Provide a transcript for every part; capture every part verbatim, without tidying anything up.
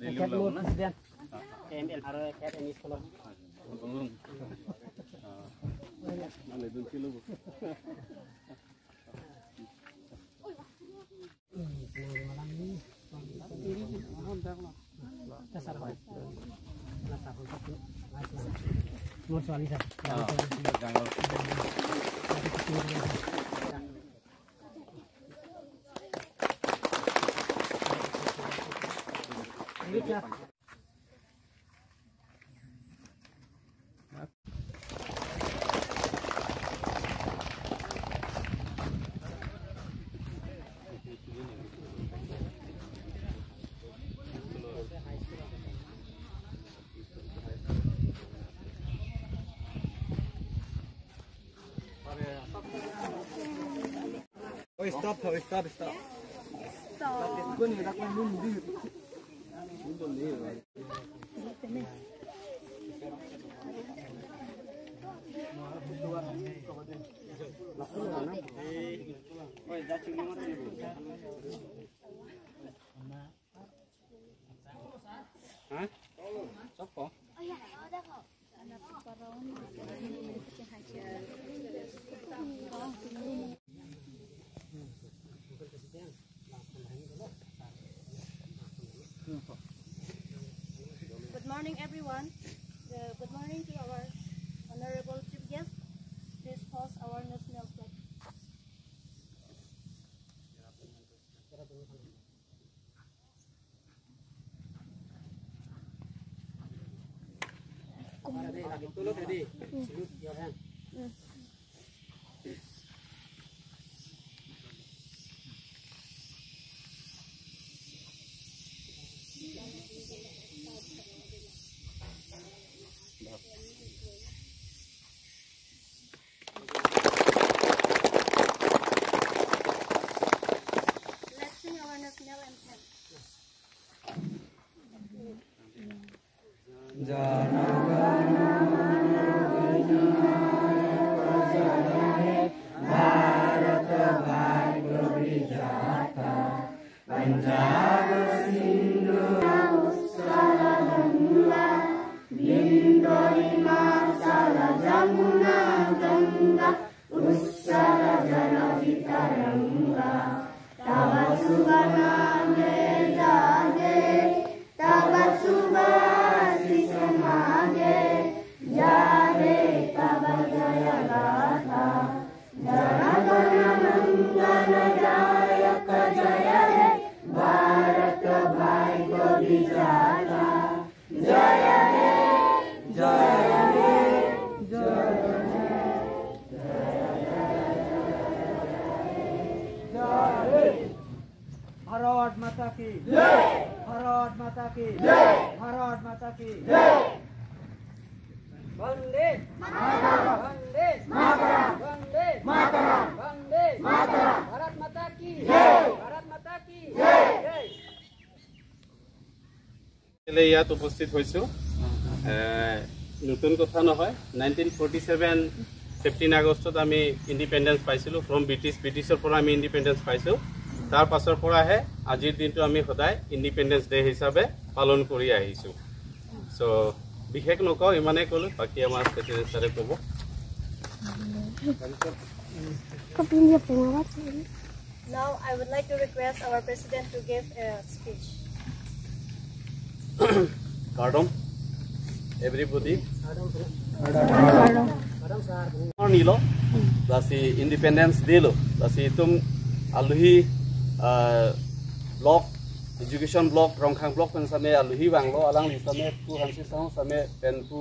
Tekhete lo president. M L aro tekhete M E school. Oh, stop, oh, stop, stop. Ha? Sopo? Good morning, everyone. Uh, good morning to our honorable chief guest. Please host our national flag. Let's sing our national anthem. Bharat माता की जय। भारत माता की जय। भारत माता की जय। वंदे मातरम। वंदे मातरम। वंदे मातरम। वंदे मातरम। भारत माता की जय। भारत माता की जय। जय। কেলে ইয়াত উপস্থিত হৈছো। এ, নতুন কথা নহয়, নাইনটিন ফৰ্টি ছেভেন ফিফটিন আগষ্টত আমি ইণ্ডিপেণ্ডেন্স পাইছিলো ফ্ৰম ব্ৰিটিছ, ব্ৰিটিছৰ পৰা আমি ইণ্ডিপেণ্ডেন্স পাইছো। তাৰ পাছৰ পৰাহে আজিৰ দিনটো আমি সদায় ইণ্ডিপেণ্ডেন্স ডে হিচাপে পালন কৰি আহিছো। চ' বিশেষ নকওঁ, ইমানে ক'লো, বাকী আমাৰ প্ৰেচিডেণ্ট ছাৰে ক'ব। Now I would like to request our president to give a speech. Kardom, everybody. Kardom. Nilo, lasi Independence Day lo, lasi itum aluhi, ah, block, education block, Rongkhang block pen same aluhi vanglo, alangli same pu Hanse Sangho same pen pu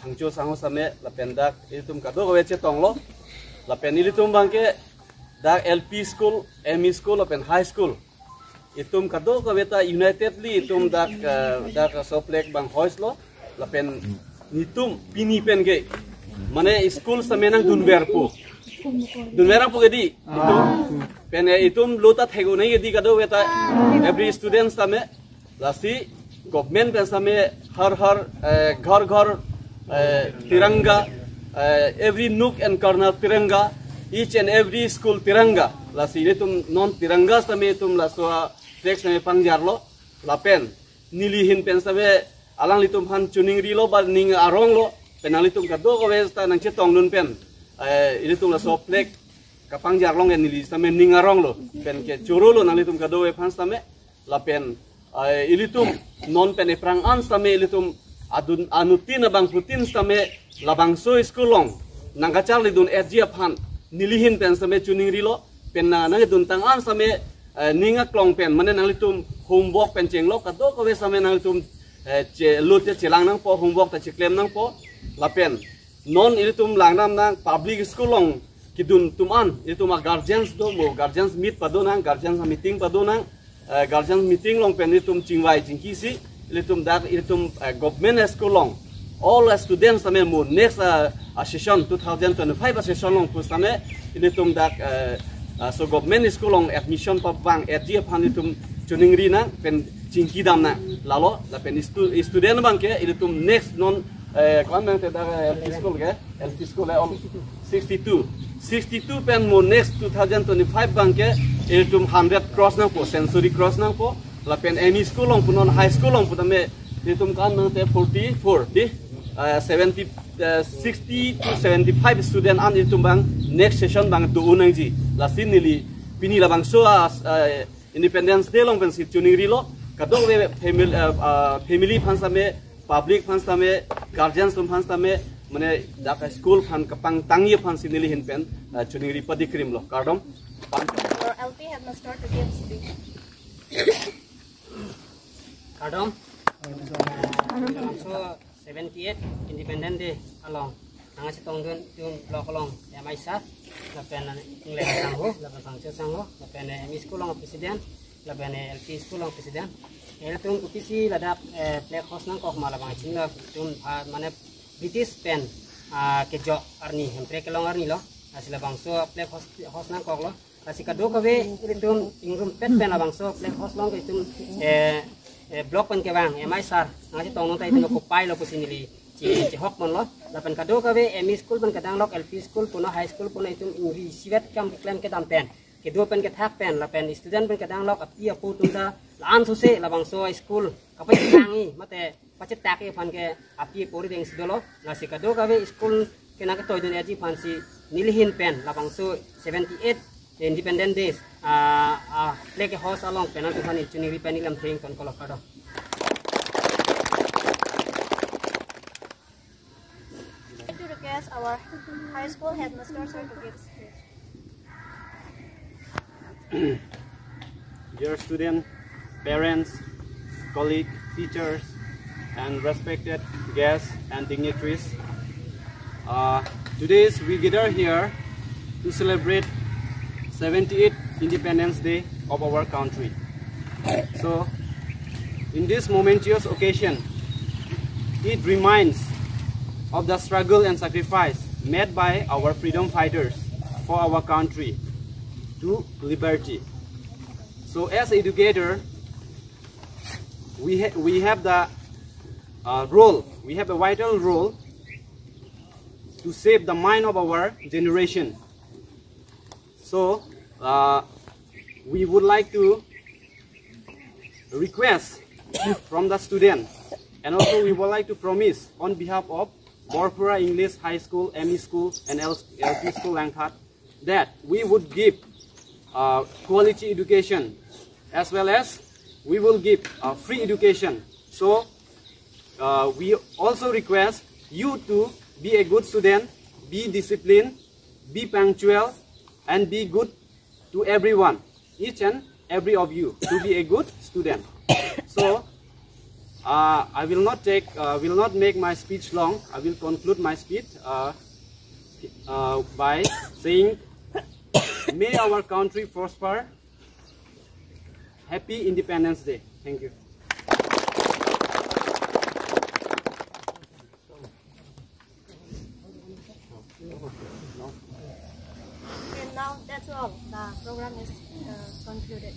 Hangcho Sangho same lapen dak itum kadokave chetonglo. Lapen ilitum abangke dak L P school, M E school lapen high school, itum kadokave ta unitedly itum dak, eh, dak so flag abang hoist lo. Lapen netum pini pen ke mane school same nangdunverpo. Dunverpo ke dei itum. Pen, eh, itum lo ta thek-o nai ke dei kadokave ta, every student same. Lasi government pen same har har, eh, ghar ghar, eh, tiranga, eh, every nook and corner tiranga, each and every school tiranga. Lasi itum non tiranga same itum laso a flag same pangjarlo. Lapen neli ahin pen sitame alanglitum aphan choningrilo ba ning aronglo, pen nanglitum kadokave ta nangchetongdun pen, eh, ilitum laso flag kapangjarlong ke neli sitame ning aronglo, pen kechorolo nanglitum kadokave aphan sitame. Lapen, eh, ilitum non pen ephrang an sitame ilitum adun anuttin abangphutin sitame labangso school along nangkacharlidun-etji aphan neli ahin pen sitame choningrilo, pen na nangduntang an sitame, eh, ning aklong pen, mane nanglitum homework pen chenglok kadokave sitame nanglitum, eh, che lote chelang nangpo, homework ta cheklem nangpo. Lapen non ilitum langdamnang public school along kedun atum an, ilitum a guardians do mo, guardians meet padonang, guardians meeting padonang, eh, guardians meeting along pen ilitum chingvai chingkisi, ilitum dak, ilitum, eh, government school along all students sitame mo next, eh, a session two thousand twenty-five a session along pusitame ilitum dak, eh, eh, so government school along admission pavang-etji aphan ilitum choningrinang pen chingkidamnang lalo, lapen stu-, student abangke ilitum next non, eh, ko-an nangte dak, eh, L P school ke, L P school, eh, om sixty-two. Sixty-two pen mo next two thousand twenty-five abangke ilitum hundred cross nangpo, century cross nangpo. Lapen M E school along pu non high school along pu tame ilitum ko-an nangte forty-four, di, eh, seventy, eh, sixty to seventy-five student an ilitum abang next session abang do-un nangji. Lasi neli pini labangso a, eh, Independence Day along pensi choningrilo, kadokave family, eh, eh, family aphan sitame, public aphan sitame, guardians atum aphan sitame, mane dak school aphan kapangtangji aphansi neli ahin pen, eh, choningri padikrimlo. Kardom. Our L P headmaster to give speech. Kardom. So, seventy-eight Independence Day along nangchetongdun, dun block along M I sir, lapen English sangho, lapen Pangcho sangho, lapen M E school along president, lapen L P school along president. Ilitum kopisi ladak, eh, flag hoist nangkok ma labang chinilo, ilitum, ah, mane British pen, ah, kejok arni, Hemprek kelong arnilo, lasi labangso flag hoist, hoist nangkoklo. Lasi kadokave ilitum ingrumpet pen labangso flag hoist along ke itum, eh, eh, block pen kevang M I sir nangchetongdun ta itum kopai lo pusi neli che, chehok ponlo. Lapen kadokave M E school pen kedanglok, L P school punon, high school punon, itum ingri isivet kam keklem kedam pen, kedo pen kethak pen, lapen student pen kedanglok api apo atum ta la-an sose labangso school kapachethangji mate pachetaki aphan ke api apo rideng si dolo. Lasi kadokave school ke nangketoidun-etji aphansi neli ahin pen labangso seventy-eight Independence Day, ah, ah, flag hoist along pen nangtum aphan choningri pen neli lam theng ton kolo, kardom. To request our high school headmaster sir to give speech. Dear student, parents, colleague, teachers, and respected guests and dignitaries, uh, today is we gather here to celebrate seventy-eighth Independence Day of our country. So, in this momentous occasion, it reminds of the struggle and sacrifice made by our freedom fighters for our country to liberty. So, as educator, we ha-, we have the, uh, role, we have a vital role to shape the mind of our generation. So, uh, we would like to request from the student, and also we would like to promise on behalf of Borpura English High School, M E School, and L-, L P School Langkhat that we would give, uh, quality education, as well as we will give, uh, free education. So, uh, we also request you to be a good student, be disciplined, be punctual, and be good to everyone, each and every of you, to be a good student. So, uh, I will not take, uh, will not make my speech long. I will conclude my speech, uh, uh, by saying, may our country prosper. Happy Independence Day. Thank you. And now that's all. The program is, uh, concluded.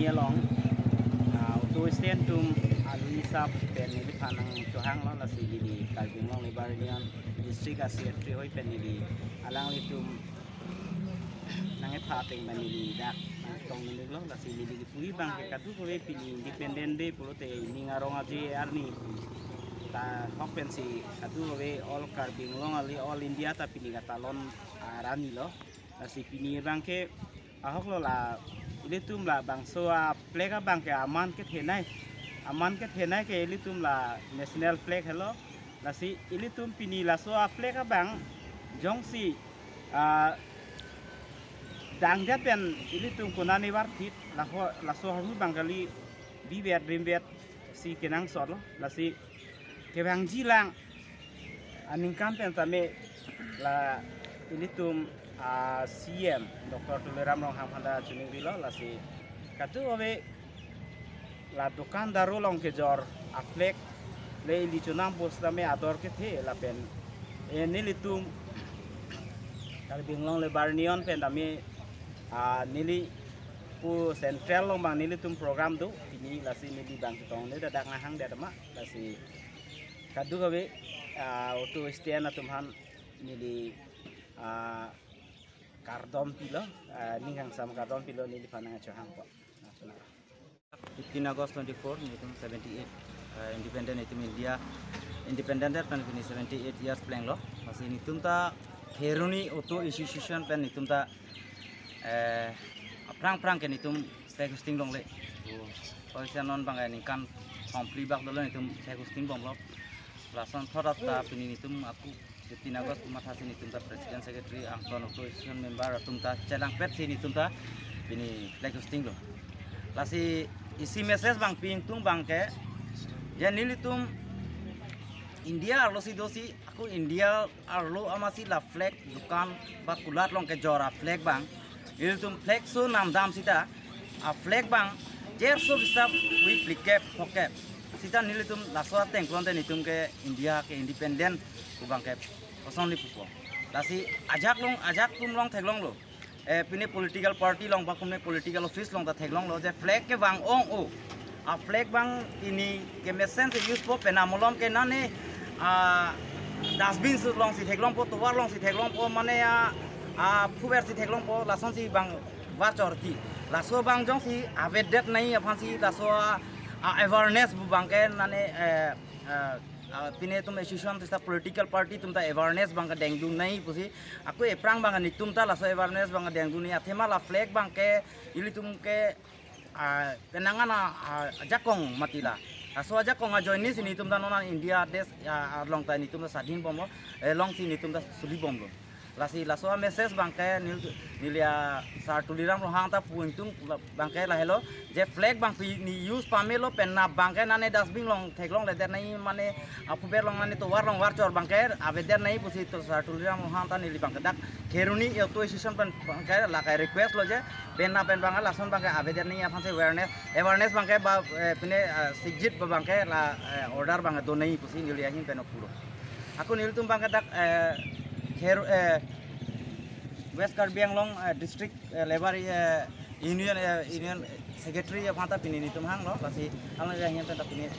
Along, ah, auto stand atum alui sap pen neliphan nangchohanglo, lasi neli Karbi Anglong Labour Union District a-Secretary hoi pen neli alanglitum nangkepha ateng pen neli dak nangtong neli lo, lasi neli kipu abang ke kadokave pini Independent Day pulote ning arong aje arni ta hok pensi kadokave all Karbi Anglong kali all India ta pini katalon arni lo. Lasi pini abang ke ahok lo, la ilitum labangso a-flag abang ke aman kethenei, aman kethenei ke ilitum la national flag helo. Lasi ilitum pini laso a-flag abang jongsi, ah, dangdet pen ilitum konane varthit, laho, laso ahormu abang kali bivet rimvet si kenangsot lo. Lasi kevangjilang aningkan pen tame la ilitum a-C M Doctor Tuliram Ronghang aphan ta chiningrilo, lasi kadokave la dukan daru along kejor a-flag le ili chonam pusitame ador kethe lapen, eh, nelitum Karbi Anglong Labour Union pen tame, ah, neli pu central along abang nelitum program do pini, lasi neli abang ketong neli dak nanghangdet ma, lasi kadokave, ah, auto stand atum aphan neli, ah, kardom pilo, ah, ning kangsam kardom pilo neliphan nangchohangpo. Fifteen August twenty-four, netum seventy-eight, ah, independent netum India, independent pen pini seventy-eight years plenglo. Lasi netum ta Kheroni Auto Association pen netum ta, eh, aphrang aphrang ke netum flag hoisting longle. Koisa non abang ningkan thomphli bak dolo netum flag hoisting bomlo. Lason thot ta pini netum ako fifteen August komathasi netum ta President Secretary angton Auto Association member atum ta chelangpetsi netum ta pini flag hoisting lo. Lasi isi message abang pi ingtung abang ke, ya nelitum India arlo si dosi, ako India arlo amatsi la flag dukan ba kulat along kejor a-flag abang, ilitum flag so namdam sita, a-flag abang jerso bisa wi phlikep phokep sita nelitum laso ateng klonte netum ke India ke independent pu abang ke kosonli pupo. Lasi ajak along, ajak atum along theklonglo, eh, pine political party along ba kumne political office along ta theklonglo je flag kevang ong-o. A-flag abang pini kemesen si use po, penam malom ke nane, ah, dustbin si alongsi theklongpo, tovar alongsi theklongpo, mane a, aphuver si theklongpo, lasonsi abang varchor ti. Laso abang jongsi avedetnei aphansi laso a, a-awareness pu abang ke nane, eh, eh, ah, pine atum association sita political party atum ta awareness abang ke dengdunnei pusi. Ako ephrang abang netum ta laso awareness abang dengdunnei, athema la flag abang ke ilitum ke, ah, penang an a, ah, ajakong mati la. Laso ajakong ajoinesi netum ta non an India desh, ah, along ta netum ta swadhin bomlo, eh, alongsi netum ta suli bomlo. Lasi laso a-message abang ke nel-, neli a-sir Tuliram Ronghang ta pu ingtung abang ke lahelo, je flag abang pini use pamelo, penap abang ke nane dustbin along theklongledetnei, mane aphuver along nane tovar along varchor abang ke avedetnei pusi to sir Tuliram Ronghang ta neli abang ke dak Kheroni Auto Association pen abang ke la ke request lo je penap pen abang lason abang ke avedetnei aphansi awareness, awareness abang ke ba, eh, pine, eh, sikjit ba abang ke la, eh, order abang ke donei pusi neli ahin pen pulo. Ako nelitum abang ke dak, eh, Kher-, eh, West Karbi Anglong, eh, District, eh, Labour, eh, Union, eh, Union Secretary aphan ta pini netum hanglo, lasi alang yang yang ta pini.